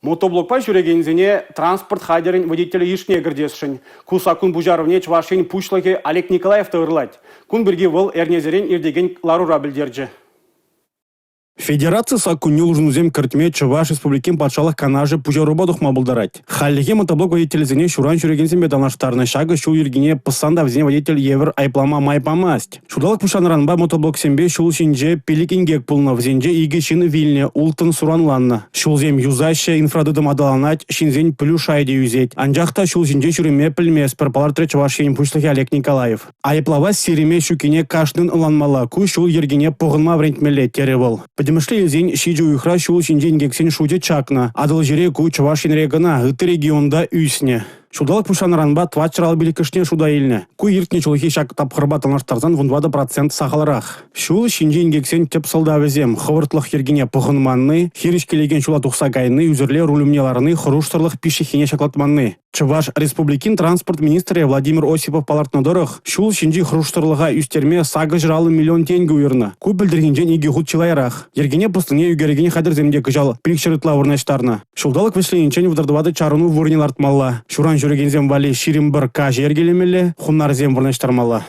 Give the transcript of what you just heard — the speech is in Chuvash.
Мотоблокпа ҫӳрекенсене транспорт хатӗрӗн водителӗ йышне кӗртесшӗн. Ку саккун пуҫарӑвне Чӑваш Ен Пуҫлӑхӗ Олег Николаев та ырлать. Кун пирки вӑл эрнесерен иртекен ларура пӗлтерчӗ. Федераци саккунне улшӑнусем кӗртме Чӑваш Республикин Патшалӑх Канашӗ пуҫарупа тухма пултарать. Хальлӗхе мотоблок водителӗсене ҫуран ҫӳрекенсемпе танлаштарнӑ. Ҫакӑ ҫул йӗркине пӑссан та вӗсене водитель евӗр айӑплама май памасть. Ҫулталӑк пуҫланнӑранпа мотоблоксемпе ҫул ҫинче 5 инкек пулнӑ. Вӗсенче 2 ҫын вилнӗ, улттӑн суранланнӑ. Ҫулсем юсаҫҫӗ, инфратытӑм аталанать, ҫынсен пӗлӳ шайӗ те ӳсет. Анчах та ҫул ҫинче ҫӳреме пӗлместпӗр, палӑртрӗ Чӑваш Ен Пуҫлӑхӗ Олег Николаев. Айӑплава сирме ҫуккине кашнин ӑнланмалла, ку ҫул йӗркине пӑхӑнма вӗрентмелле терӗ вӑл. Пӗтӗмӗшле илсен ҫичӗ уйӑхра ҫул ҫинчи инкексен шучӗ чакнӑ. Атӑлҫире ку Чӑваш Енре кӑна, ытти регионта ӳснӗ. Ҫулталӑк пуҫланнӑранпа 455-шне шута илнӗ. Ку иртнӗ ҫулхи ҫак тапхӑрпа танлаштарсан 14 процент сахалрах. Ҫул ҫинчи инкексен тӗп сӑлтавӗсем – хӑвӑртлӑх йӗркине пӑхӑнманни, хирӗҫ килекен ҫула тухса кайни, ӳсӗрле руль умне ларни, хӑрушсӑрлӑх пиҫҫиххине ҫаклатманни. Чӑваш Республикин транспорт министрӗ Владимир Осипов палӑртнӑ тӑрӑх, ҫул ҫинчи хӑрушсӑрлӑха ӳстерме 850 миллион тенкӗ уйӑрнӑ. Ку пӗлтӗрхинчен икӗ хут чылайрах. Йӗркене пӑснине ӳкерекен хатӗрсем те кӑҫал 500 ытла вырнаҫтарнӑ. Ҫулталӑк вӗҫлениччен 34 чарӑну вырӑнӗ лартмалла. Ҫуран ҫӳрекенсем валли 21 каҫӑ йӗркелемелле, хунарсем вырнаҫтармалла.